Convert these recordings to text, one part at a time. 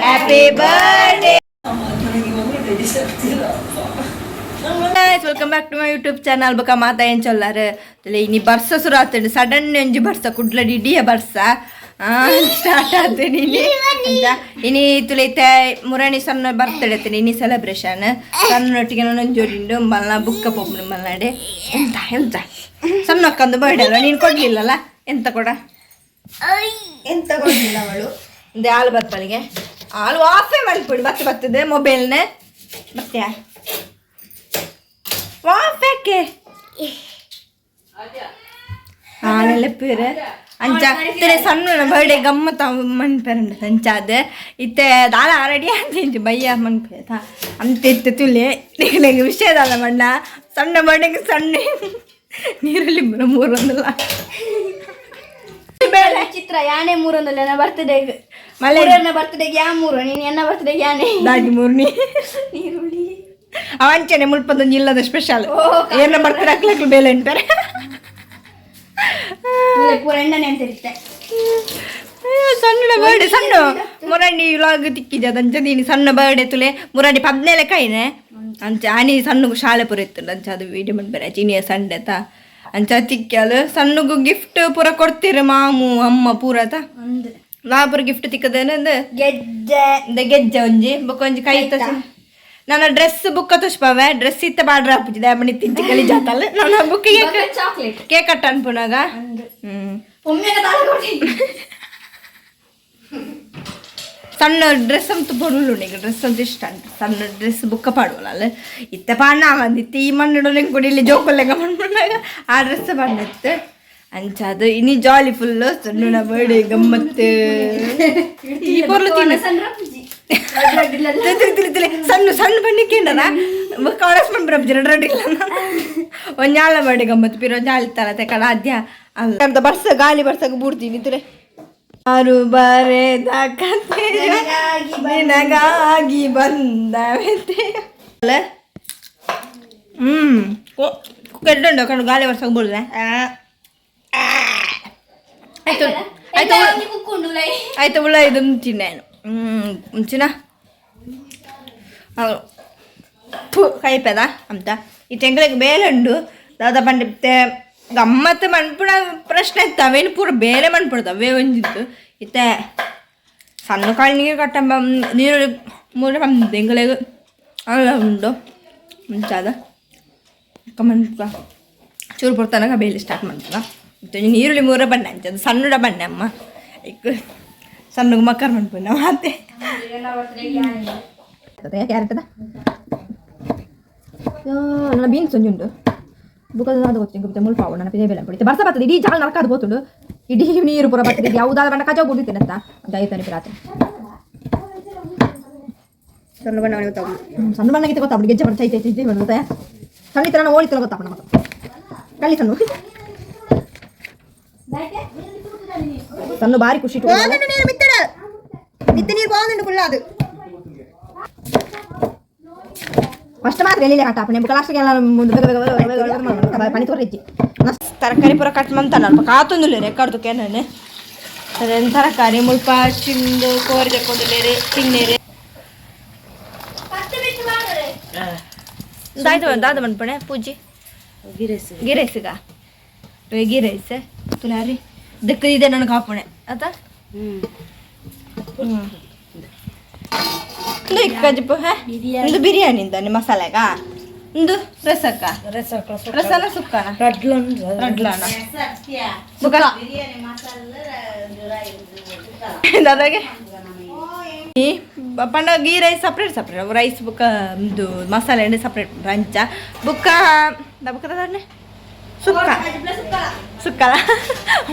Happy birthday. Guys, welcome back to my YouTube channel. ಬೊಕ ಮಾತ ಎಂಚೊಲ್ಲಾರು ಇನಿ ಬರ್ಸ ಸುರು ಆತುಂಡು. ಸಡನ್ ಒಂಜಿ ಬರ್ಸ ಕುಡ್ಲಡಿ ಇಡೀ ಬರ್ಸ ಸ್ಟಾರ್ಟ್ ಆತುಂಡು ಇನಿ. ಅಂಚ ಇನಿ ತುಲೆ ಇತ್ತೆ ಮುರಣಿ ಸಣ್ಣ ಬರ್ತಡೆ ಇತ್ತುಂಡು ಇನಿ ಸೆಲೆಬ್ರೇಷನ್. ಸಣ್ಣೊಟ್ಟಿಗೆ ಒಂಜೋಡಿಂಡು ಮಲ್ನ ಬುಕ್ಕ ಪೋಪುಂಡು ಮಲ್ನಾಡೆ. ಎಂತ ಎಂತ ಸಣ್ಣ ಅಕ್ಕಂದು ಬರ್ಡೇ ಅಲ್ವಾ, ನೀನು ಕೊಡ್ಲಿಲ್ಲಲ್ಲ? ಎಂತ ಕೊಡ, ಎಂತ ಕೊಡ್ಲಿಲ್ಲ ಅವಳು? ಒಂದು ಹಾಲು ಬರ್ಪಳಿಗೆ ಹಾಲು ಆಫೇ ಮಲ್ಪುಡು. ಬತ್ತು ಬರ್ತದೆ ಮೊಬೈಲ್ನ ಬತ್ತ್ಯಾ ವಾಫ್ ಯಾಕೆ ಹಾಲೆಲ್ಲ ಪೇರೆ. ಅಂಚ ಇತ್ತೆ ಸಣ್ಣ ಬರ್ಡೇ ಗಮ್ಮತ್ತ ಮನ್ಪೆರಂಡ. ಅಂಚ ಅದು ಇತ್ತೆ ದಾಲ ರೆಡಿ ಆದಿಂಚು ಬಯ್ಯ ಮನ್ಪೆ ಅಂತ ಇತ್ತೆ ತುಲೆ ನಿಮಗೆ ವಿಷಯದಲ್ಲ ಮಣ್ಣ. ಸಣ್ಣ ಬರ್ಡೇಗೆ ಸಣ್ಣ ನೀರಲ್ಲಿ ಮೂರೊಂದಲ್ಲ. ಚಿತ್ರ ಯಾನೆ ಮೂರೊಂದಲ್ಲ ನನ್ನ ಬರ್ತ್ಡೇ. ಮಳೆ ಮೂರನ್ನ ಬರ್ತ್ಡೇಗೆ ಯಾ ಮೂರು ನೀನು ಎನ್ನ ಬರ್ತ್ಡೇಗೆ ಯಾನೆ ದಾಗಿ ಮೂರ್ನಿ. ನೀರುಳ್ಳಿ. ಅವಂಚನೆ ಮುಲ್ಪದೊಂದು ಇಲ್ಲದ ಸ್ಪೆಷಲ್ ಏನ ಬರ್ತಾರೆ ಹಾಕ್ಲಕ್ಲು ಬೇಲೆ ಅಂತಾರೆ. ಪೂರ ಎಣ್ಣೆ ಅಂತ ಇರುತ್ತೆ. ಅಯ್ಯೋ, ಸಣ್ಣ ಬರ್ಡೆ ಸಣ್ಣ ಮುರಂಡಿ ವ್ಲಾಗ್ ತಿಕ್ಕಿದೆ ಅದಂಚ ನೀನು ಸಣ್ಣ ಬರ್ಡೆ ತುಲೆ ಮುರಂಡಿ ಪದ್ನೇಲೆ ಕೈನೆ. ಅಂಚ ಆನಿ ಸಣ್ಣಗು ಶಾಲೆ ಪೂರ ಇತ್ತು. ಅಂಚ ಅದು ವೀಡಿಯೋ ಮಾಡ್ಬೇರೆ ಚಿನಿಯ ಸಂಡೆ ತಾ. ಅಂಚ ತಿಕ್ಕಲು ಸಣ್ಣಗು ಗಿಫ್ಟ್ ಪೂರ ಕೊಡ್ತೀರ ಮಾಮು ಅಮ್ಮ ಪೂರ ತಾ. ಒಂದು ನಾ ಪೂರ ಗಿಫ್ಟ್ ತಿಕ್ಕದೇನೆ. ಗೆಜ್ಜೆ. ಇಂದ ಗೆಜ್ಜೆ ಒಂಜಿ ಬೊಕ್ಕ ಒಂಜಿ ಕೈ. ನನ್ನ ಡ್ರೆಸ್ ಬುಕ್ಕ ತುಷ್ಪವೆ ಡ್ರೆಸ್ ಇತ್ತ ಬಾಡ್ರ ಹಾಪುಜಿದೆ ಅಮ್ಮನಿ ತಿಂಚಿ ಗಲಿ ಜಾತಲ್ಲ ನನ್ನ book. Chocolate. Cake cut ಅನ್ಪುನಾಗ. ಹ್ಮ್. ಒಮ್ಮೆ ತಾಳ ಕೊಡಿ. ಸಣ್ಣ ಡ್ರೆಸ್ ಅಂತ ಪೊರ್ಲು. ಈಗ ಡ್ರೆಸ್ ಅಂತ ಇಷ್ಟ ಉಂಟು. ಸಣ್ಣ ಡ್ರೆಸ್ ಬುಕ್ಕ ಪಾಡುವಲ್ಲ ಅಲ್ಲ ಇತ್ತೆ ಪಾಣ ಬಂದಿತ್ತು. ಈ ಮಣ್ಣು ಕೊಡಿ ಜೋಕೊಲ್ಲೆಗ ಮಣ್ಣಾಗ ಆ ಡ್ರೆಸ್ ಪಾಡಿತ್ತು. ಅಂಚ ಅದು ಇನಿ ಜಾಲಿ ಫುಲ್ಲು ಸಣ್ಣ ಬರ್ಡೆ ಗಮ್ಮತ್ತು. ಈ ಪೊರ್ಲು ತಿನ್ನ ಸಣ್ಣ ಪೂಜಿ. ತಿಳಿ ತಿಳಿ ತಿಳಿ ಸಣ್ಣ ಸಣ್ಣ ಬಣ್ಣಿಕ್ಕೇಂಡನ ಕಾಲೇಜ್ ಮನ್ಪುರ ರೆಡ್ ಇಲ್ಲ. ಒಂಜಾಳ ಬರ್ಡೆ ಗಮ್ಮತ್ತು ಪಿರ ಒಂಜಾಳ ಇತ್ತಲ್ಲ ಕಡ ಅದ್ಯ ಅಲ್ಲ. ಬರ್ಸ ಗಾಳಿ ಬರ್ಸಕ್ಕೆ ಬೂಡ್ತೀನಿ ತುಲೆ. ಯಾರು ಬರೆದ ಕಥೆಯೋ ನಿನಗಾಗಿ ಬಂದವೆತೆ ಅಲ್ಲ. ಹ್ಮ್ ಕೆಟ್ಟುಂಡು ಕಣ್ಣು ಗಾಳಿ ವರ್ಷಕ್ಕೆ ಬೀಳುದೆ. ಆಯ್ತು ಆಯ್ತು. ಕುಕ್ಕೊಂಡು. ಆಯ್ತು, ಉಳ್ಳ ಇದು ಮುಂಚಿನ. ಹ್ಮ್ ಮುಂಚಿನ ಕೈಪೆದ ಅಂತ ಈ ತೆಂಗಳಿಗೆ ಬೇಲೆ ಉಂಡು ದಾದ ಪಂಡಿತ್ತೆ ಗಮ್ಮತ್ತು ಮನ್ಪುಣ ಪ್ರಶ್ನೆ ಇತ್ತು. ಅವೇನು ಪೂರ ಬೇಲೆ ಮನ್ಪುಡ್ದು ಅವೇ ಒಂಜಿತ್ತು. ಇತ್ತೆ ಸಣ್ಣ ಕಾಳು ನೀರು ಕಟ್ಟಂಬ ನೀರು ಮೂರು ತೆಂಗಳಿಗೆ ಅಲ್ಲ ಉಂಡು. ಮುಂಚಾದ ಮನ್ಪ ಚೂರು ಪೊರ್ತನಕ ಬೇಲೆ ಸ್ಟಾರ್ಟ್ ಮಾಡ್ತದ. ಮತ್ತೆ ನೀರುಳ್ಳಿ ಮೂರ ಬಣ್ಣ ಅಂಚದು ಸಣ್ಣಡ ಬಣ್ಣ ಅಮ್ಮ ಇಕ್ ಸಣ್ಣಗೆ ಮಕ್ಕರ್ ಮನ್ಪುನ ಮಾತೆ ಕ್ಯಾರೆಟ್ ನನ್ನ ಬೀನ್ಸ್ ಒಂಜಿ ಉಂಟು. ಬುಕ್ಕದ ಅದು ಗೊತ್ತು ಮುಲ್ಪ ನನ್ನ ಪಿದೆ ಬೆಲೆ ಪಡಿತೆ. ಬರ್ಸ ಬರ್ತದೆ, ಇಡೀ ಜಾಲ ನರಕಾದು ಬೋತುಂಡು. ಇಡೀ ನೀರು ಪೂರ ಬರ್ತದೆ. ಯಾವುದಾದ ಬಣ್ಣ ಕಜಾವು ಬುಡ್ದಿತ್ತೇನತ್ತ ಅಂತ ಐತಾನೆ ರಾತ್ರಿ. ಸಣ್ಣ ಬಣ್ಣ ಗೊತ್ತಾಗುದು. ಸಣ್ಣ ಬಣ್ಣಕ್ಕೆ ಗೊತ್ತಾಗ್ಬಿಡಿ ಗೆಜ್ಜೆ ಬಣ್ಣ ಚೈತೆ ಚೈತೆ ಬಣ್ಣ ಸಣ್ಣ ಇತ್ತು. ನಾನು ಓಡಿತಲ್ಲ ಗೊತ್ತಾಪ ನಮ್ಮ ಕಳ್ಳಿ. ಸಣ್ಣ ಸಣ್ಣ ಬಾರಿ ಖುಷಿ. ನೀರು ಬಿತ್ತಡ ಬಿತ್ತ ನೀರು ಬಾಂದುಂಡು ಕುಲ್ಲ ಅದು. ಫಸ್ಟ್ ಮಾತ್ರ ಎಲ್ಲಿ ಕಟ್ಟಾಪ ನಿಮ್ಮ ಲಾಸ್ಟ್ಗೆ ಎಲ್ಲ ಮುಂದೆ ಬೇಗ ಬೇಗ ಬೇಗ ಬೇಗ ಬೇಗ ಪನಿ ತೋರಿಚ್ಚಿ. ತರಕಾರಿ ಪೂರ ಕಟ್ ಮಂತಾನ ಅಲ್ಪ ಕಾತೊಂದುಲ್ಲೇರೆ ರೆಕಾರ್ಡ್ ಕೇನೆ. ತರಕಾರಿ ಮುಲ್ಪ ಚಿಂದು ಕೋರಿ ತಕ್ಕೊಂದುಲ್ಲೇರೆ ತಿನ್ನೇರೆ. ದಾಯ್ತು ದಾದ ಮನ್ಪಣೆ ಪೂಜಿ ಗೀ ರೈಸ್ಗ ಗೀ ರೈಸ್ ತುಲಾರಿ ದಕ್ಕ ಇದೆ ನನಗೆ ಹಾಪಣೆ ಆತ. ಹ್ಮ್ ಇಕ್ಕಜಿಪ್ಪು ಹೇ ಇಂದು ಬಿರಿಯಾನಿ ಇಂದಾನೆ ಮಸಾಲೆಗ ಇಂದು ರಸಕ್ಕ ರಸನ ಸುಕ್ಕನ ರಡ್ಲಾನ ಬುಕ್ಕ ದಾದಾಗೆ ಈ ಪಂಡ ghee rice separate separate rice ಬುಕ್ಕ ಇಂದು ಮಸಾಲೆ ಎಣ್ಣೆ ಸಪ್ರೇಟ್ ರಂಚ ಬುಕ್ಕ ಬುಕ್ಕ ದಾದಾನೆ ಸುಕ್ಕ ಸುಕ್ಕಲ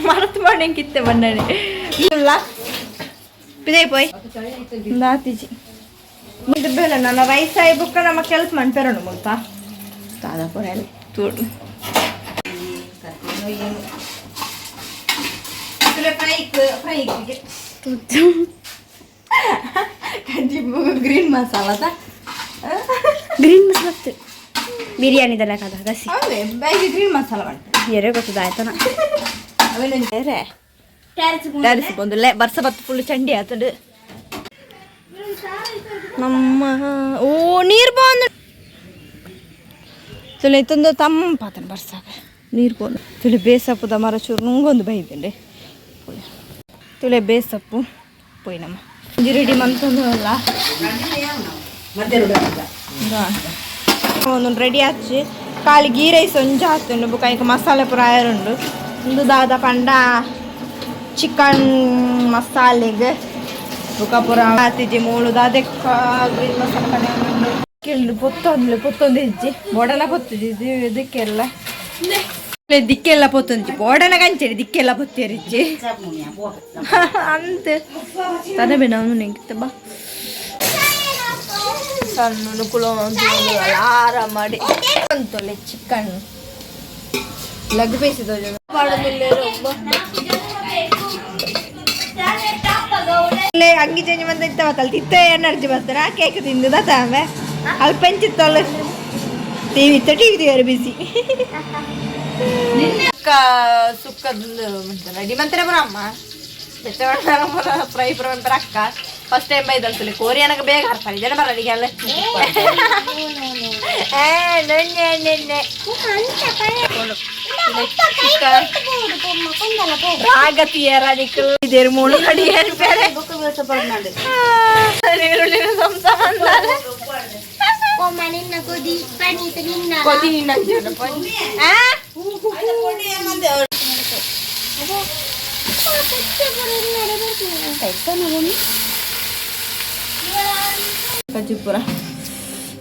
ಮರತು ಮಾಡಿ ಕಿತ್ತೆ ಬಂಡನೆ ಇಲ್ಲ ಪಿದೆ ಪೋಯ್ ದಾತಿಜಿ ಮುಂದೆ ಬೇಡ. ನನ್ನ ರೈಸ್ ಆಯಿ ಬುಕ್ಕ ನಮ್ಮ ಕೆಲ್ಸ ಮನ್ಪೆರೋಣ ಮುಲ್ಪ ದಾದಾ ಪೂರ ತೂಡು fry fry green masala ತಾ. ಗ್ರೀನ್ ಮಸಾಲ ಬಿರಿಯಾನಿ ದಲ್ಲ ಕದ ಗಸಿ. ಹೌದೇ, ಬ್ಯಾಗಿ ಗ್ರೀನ್ ಮಸಾಲ ಮಾಡ್ತಾರೆ. ಎರೆ ಗೊತ್ತದ ಆಯ್ತನ ಬೇರೆ ಟೆರೆಸ್ ಬಂದಿಲ್ಲ ಬರ್ಸ ಬತ್ತು ಫುಲ್ ಚಂಡಿ ಆತಂಡು. ನಮ್ಮ ಓ ನೀರು ಬಂದು ತುಳಿ ತಂದು ತಂಪಾತನ ಬರ್ಸಾಗ ನೀರು ಬಂದು ತುಳಿ ಬೇಸಪ್ಪುದ ಮರ ಚೂರು ನುಂಗೊಂದು ಬೈದಂಡೆ. ತುಳೆ ಬೇಸಪ್ಪು ಪೋಯ್ ನಮ್ಮ ರೆಡಿ ಮಂತೊಂದು ಅಲ್ಲ ಒಂದೊಂದು ರೆಡಿ ಆಚಿ ಖಾಲಿ ಗೀ ರೈಸ್ ಒಂಜಿ ಆತುಂಡು. ಬೊಕ ಐಕ್ ಮಸಾಲೆ ಪೂರ ಆಯರುಂಡು. ಉಂದು ದಾದ ಪಂಡ ಚಿಕನ್ ಮಸಾಲೆಗ್ ಬೊಕ ಪೂರ ಆತಿಜಿ ಮೂಳು ದಾದೆಕ್ಕ ಗ್ರೀನ್ ಮಸಾಲೆ ಕಡೆ ಉಂಡು. ಕೆಲ್ಲು ಪೊತ್ತೊಂದು ಪೊತ್ತೊಂದು ಇಜ್ಜಿ ಬೋಡನ ಪೊತ್ತುಜಿ ಇದಕ್ಕೆಲ್ಲ ದಿಕ್ಕೆಲ್ಲ ಪೊತ್ತೊಂಜಿ ಬೋಡನ ಕಂಚೆಡಿ ದಿಕ್ಕೆಲ್ಲ ಪೊತ್ತೇರಿಜ್ಜಿ ಅಂತ ತನೆ ಬೇಡ ನಿಂಗೆ ಬಾ. ಸಣ್ಣ ಕುಲ ಆರಾಮ ಮಾಡಿ ಅಂತೊಲೆ ಚಿಕನ್ ಲೆಗ್ ಪೀಸ್. ಅಂಗಿ ಚೇಂಜ್ ಬಂದ ಇತ್ತ ಬತ್ತಲ್ಲ ತಿತ್ತ ಎನರ್ಜಿ ಬರ್ತಾರ ಕೇಕ್ ತಿಂದು ತಾಂಬೆ ಅಲ್ಪ ಎಂಚಿತ್ತಲ್ಲ ಟಿವಿ ಇತ್ತ ಟಿವಿ తీಯರು ಬಿಸಿ ಸುಕ್ಕದ ರೆಡಿ ಮಂತ್ರೆ ಬರಮ್ಮ ಬೆಚ್ಚ ಫ್ರೈ ಪುರ ಮಂತ್ರ. ಅಕ್ಕ ಫಸ್ಟ್ ಟೈಮ್ ಬೈದಲ್ಸಲಿ ಕೋರಿಯನಗ ಬೇಗ ಹರ್ತಾರೆ ಜನ ಬರಲ್ಲ ಅಲ್ಲ. ಏ ನನ್ನೆ ನಿನ್ನೆ ರಾಗತಿಯರ ಇದೇರು ಮೂಳು ಕಡಿಯರು ಬೇರೆ ನೀರುಳ್ಳಿನ ಸಂಸ ಬಂದಾರೆ. ಕೊದಿ ನಿನ್ನ. ಆ ಕಜ್ಜಿಪುರ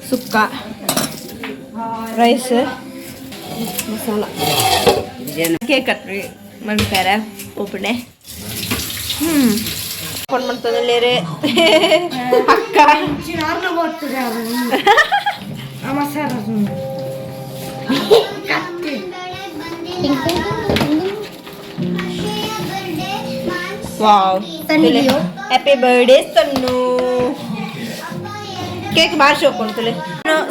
ಸುಕ್ಕ ರೈಸ್ ಮಸಾಲ ಕೇಕ್ ಕಟ್ ಮನ್ಪೇರೆ ಒಬ್ಬನೇ. ಫೋನ್ ಮಾಡ್ತದಲ್ಲೇರೆ ಅಕ್ಕ. ವಾವ್, ಹ್ಯಾಪಿ ಬರ್ಡೇ ಸಣ್ಣು. ಕೇಕ್ ಬಾರಿ ಶೋಕೊಂಡು ತುಲೆ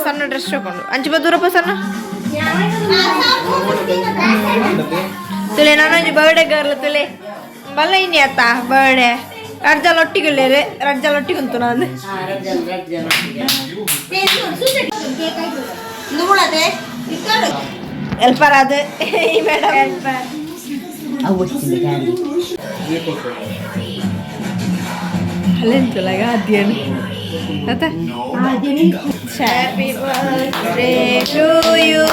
ಸಣ್ಣ ಡ್ರೆಸ್ ಶೋಕೊಂಡು ಅಂಚು ಬದೂರಪ್ಪ ಸಣ್ಣ ತುಲೆ. ನಾನೊಂಜಿ ಬರ್ಡೇ ಗರ್ಲ್ ತುಲೆ ಬಲ್ಲ ಇನ್ನಿ ಆತ ಬರ್ಡೇ ರಡ್ಜಲ್ ಒಟ್ಟಿಗೆ ರಡ್ಜಲ್ ಒಟ್ಟಿಗೆ ಉಂಟು ನಾನು. ಹೆಲ್ಪರ್ ಅದು ಈ ಮೇಡಮ್. ಅಲ್ಲೆಂತಲ್ಲ ಅದೇನು. Happy birthday to you,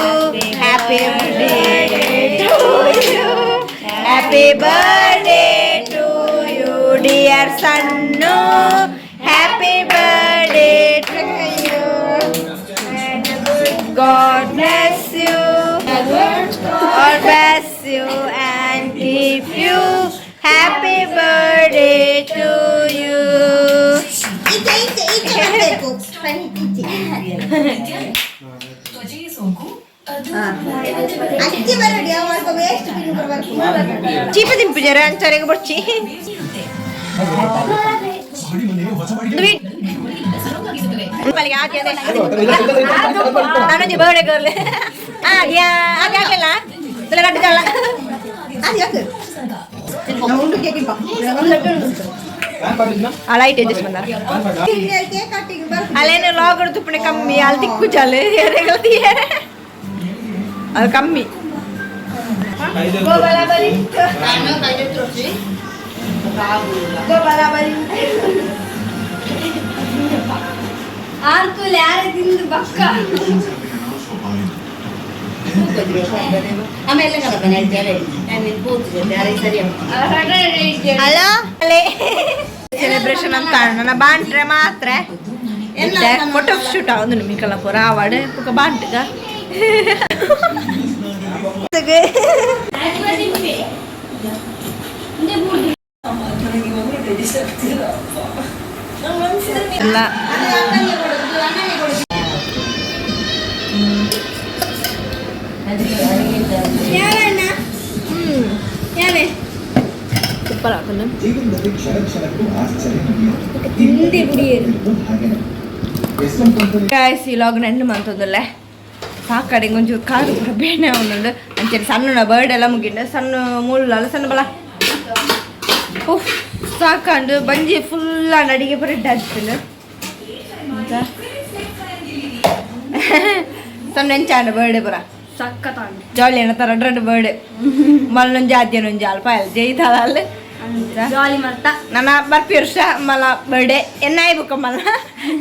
happy birthday to you, happy birthday to you, dear Sannu. Happy birthday to you. God bless you. God bless you and keep you. Happy birthday to you. ಈಚೆ ಈಚೆ ಈಚೆ ಬರ್ಬೇಕು ಈಚೆ. ಅಚ್ಚಿ ಬರಡಿ ಅವಾಗ waste ಬರ್ಬೇಕು. ಚೀಪ ತಿಂಪು ಜರ ಅಂಚಾರೆಗೆ ಬೊಡ್ಚಿ. ನಾನೊಂಜಿ birthday girl. ಆ ಅದು ಯಾಕೆಲ್ಲ ರಡ್ಡು ಜಲ್ಲ. ಅದು ಯಾಕೆ ನಾವು ಉಂಡು ಕೇಕ್. ಆ ಲೈಟ್ ಅಡ್ಜಸ್ಟ್ ಬಂದಾರ. ಕೇಕ್ ಕಟ್ಟಿಂಗ್ ಬರ್ಬೇಕು. ಅಲ್ಲೇನು ಲಾಗ್ ತುಪ್ಪಣೆ ಕಮ್ಮಿ ಅಲ್ಲಿ ದಿಕ್ಕು ಜಾಲೆ ಏರೆಗಳು ಅದು ಕಮ್ಮಿ. ಗೋ ಬರಾಬರಿ ಗೋ ಬರಾಬರಿ. ಆರ್ತುಲ್ ಯಾರೇ ತಿಂದು ಬಕ್ಕ. ಹಲೋ ಸೆಲೆಬ್ರೇಷನ್ ಅಂತ ನನ್ನ ಬಾಂಟ್ರೆ ಮಾತ್ರ ಫೋಟೋ ಶೂಟ್ ಆവുಂದು ನಿಮಿಕಲ್ಲ ಪೂರ ಆವಾಡು ಪುಕ ಬಾಂಟುಗ. ಎಲ್ಲ ಸೂಪರ್ ಆತನ. ಗಾಯ್ಸ್, ಈ ಲಾಗ್ ನೆಂಡು ಮಂತೊಂದುಲ್ಲೆ. ಸಾಕಡೆ ಒಂಚೂರು ಕಾಲು ಪೂರ ಬೇನೆ ಒಂದುಂಡು. ಅಂಚನೆ ಸಣ್ಣ ಬರ್ಡ್ ಎಲ್ಲ ಮುಗಿಂಡು. ಸಣ್ಣ ಮುಳ್ಳು ಸಣ್ಣ ಬಲ. ಉಫ್, ಸಾಕಂಡು. ಬಂಜಿ ಫುಲ್ ಅಡಿಗೆ ಪೂರ ಇಡ್ಡಾಗ್ತದೆ. ಸಣ್ಣ ಎಂಚಾಂಡು ಬರ್ಡೆ ಪೂರ? ಸಖತ್ತಾಂಡ್. ಜಾಲಿ ಅಣ್ಣ ತರ ರೆಡ್ ಬರ್ಡೆ. ಮಲ್ಲೊಂಜಿ ಆದ್ಯನೊಂಜಿ ಅಲ್ಪ ಜೈತಾಳ. ಜಾಲಿ ಮಲ್ತ. ನನ್ನ ಬರ್ಪಿ ವರ್ಷ ಮಲ್ಲ ಬರ್ಡೇ ಎನ್ನಾಯಿ ಬುಕ್ಕ ಮಲ್ಲ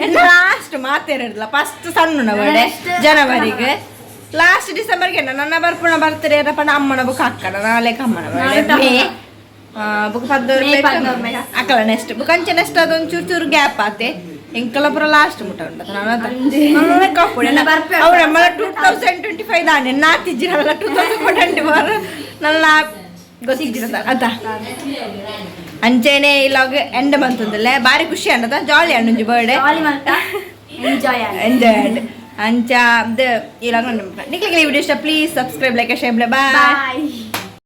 ಎನ್ನ ಲಾಸ್ಟ್ ಮಾತೇರಿಲ್ಲ. ಫಸ್ಟ್ ಸಣ್ಣ ಬರ್ಡೇ ಜನವರಿಗೆ, ಲಾಸ್ಟ್ ಡಿಸೆಂಬರ್ಗೆ. ನನ್ನ ಬರ್ಪುಣ ಬರ್ತಾರೆ ಪಂಡ ಅಮ್ಮನ ಬುಕ್ ಅಕ್ಕನ ನಾಳೆ ಅಮ್ಮನ ಬರ್ಡೇ ಮೇ ಬುಕ್ ಪದ್ದೋರು. May 14 May. ಅಕ್ಕಲ ನೆಕ್ಸ್ಟ್ ಬುಕ್ ಅಂಚೆ ನೆಕ್ಸ್ಟ್ ಅದೊಂದು ಚೂರು ಚೂರು ಗ್ಯಾಪ್ ಆತೆ. ಎಂಕಲ ಪುರ ಲಾಸ್ಟ್ ಮುಟ್ಟ ಉಂಟು. ನನ್ನ ಬರ್ಪೆ. ಅವ್ರ ಮಲ್ಲ 2025 ದಾನೆ ನಾತಿಜ್ಜಿರಲ್ಲ. 2024 ನನ್ನ ಗೊತ್ತಿಜ್ಜಿರ ಅದ. ಅಂಚೆನೆ ಇಲ್ಲಾಗ ಎಂಡ್ ಬಂತಂದಲ್ಲ. ಬಾರಿ ಖುಷಿ ಅನ್ನದ, ಜಾಲಿ ಅಣ್ಣುಂಜಿ ಬರ್ಡೇ. ಜಾಲಿ ಮಲ್ತ, ಎಂಜಾಯ್ ಆಂಡ್. ಎಂಜಾಯ್ ಅಂಡ್ ಅಂಚ ಅದು ಇಲ್ಲಾಗ. ನಿಕ್ಲಿಗೆ ಈ ವಿಡಿಯೋ ಇಷ್ಟ, please subscribe, like, share. Bye. Bye.